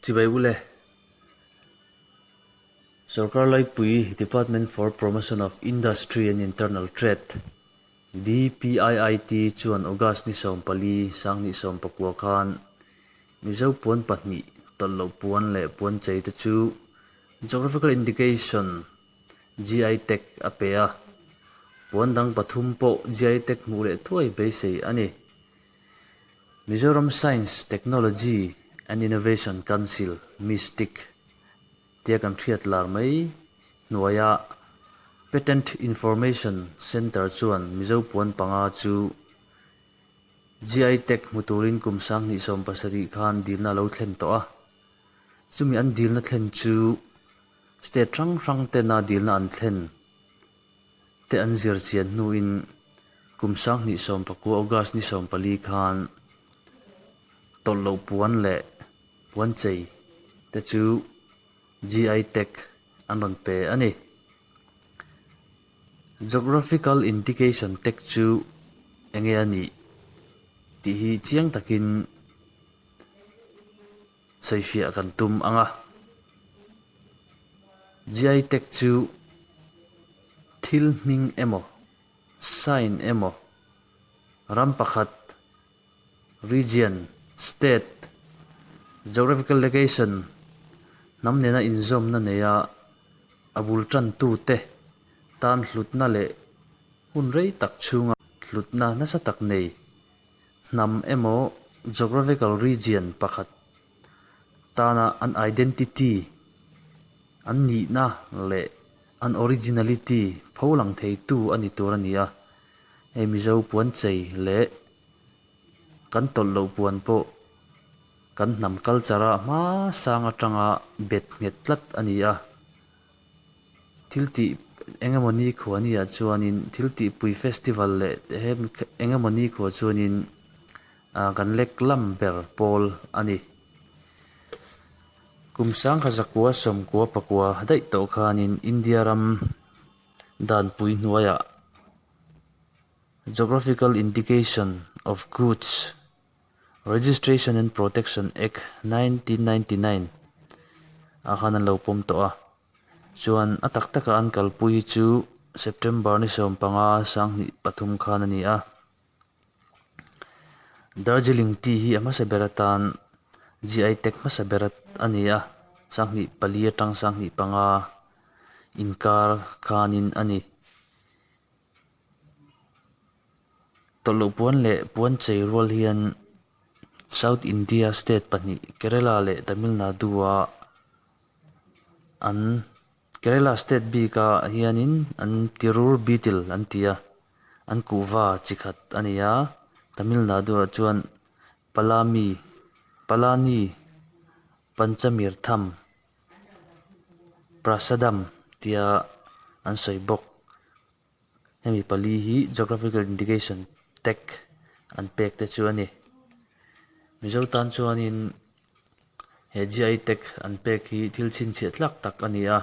Chibai ule. Sorkar laipui Department for Promotion of Industry and Internal Trade, DPIIT, chuan August ni 14, 2019 khan Mizo puan pahnih tawlh loh puan leh puan chei te chu Geographical Indication, GI Tag, a pe a. Puan dang pathum pawh GI Tag hmuh leh thuai beisei a ni. Mizoram Science, Technology and Innovation Council, MISTIC, tia kan hriat lar mai hnuaia Patent Information Centre chuan Mizo puan panga chu GI Tag hmu turin kum 2017 khan dilna a lo thlen tawh a. Chumi an dilna thlen chu state hrang hrang tena dilna an thlen te an zir chian hnuin kum 2019 August ni 14 khan tawlh loh puan leh puan chei te chu GI tag an rawn pe a ni. Geographical Indication tag chu enge a nih tih hi chiang takin sawifiah kan tum ang a. GI tag chu thil hming emaw, sign emaw, ram pakhat, region, state, geographical location, hnam nena inzawmna neia a bul tantute tan hlutna leh hun rei tak chhunga hlutna nasa tak nei hnam emaw geographical region pakhat tana an identity, an nihna leh an originality pho lang theitu a ni tur a ni a. Hei Mizo puan chei leh kan tawlh loh puan pawh kan hnam culture a hmasang atanga bet nghet tlat a ni a. Thil tih eng emaw ni khua ni ah chuanin thil tihpui festival leh he eng emaw ni khua chuanin ah kan lek lam ber pawl a ni. Kum sangkhat zakua sawmkua pakua daih tawh khanin India ram danpui hnuaiah Geographical Indication of Goods Registration and Protection Act 1999 ah khan an lo pawm tawh a. Chuan a tak taka an kalpui hi chu September ni 15 2003 khan a ni a. Darjeeling tea hi a hmasa ber atan GI tag hmasa ber a ni a, 2004 atang 2005 inkar khanin a ni. Tawlh loh puan leh puan chei rual hian South India state pahnih Kerala leh Tamil Nadu a an Kerala state bikah hianin an Tirur beetle an ti a. An kuhva chi khat a ni a, Tamil Nadu ah chuan Palami Palani Panchamirtham Prasadam tia an sawi bawk. Hemi pali hi Geographical Indication tag an pek te chu a ni. Mizo tan chuanin he GI tag an pek hi thil chhinchhiah tlak tak a ni a.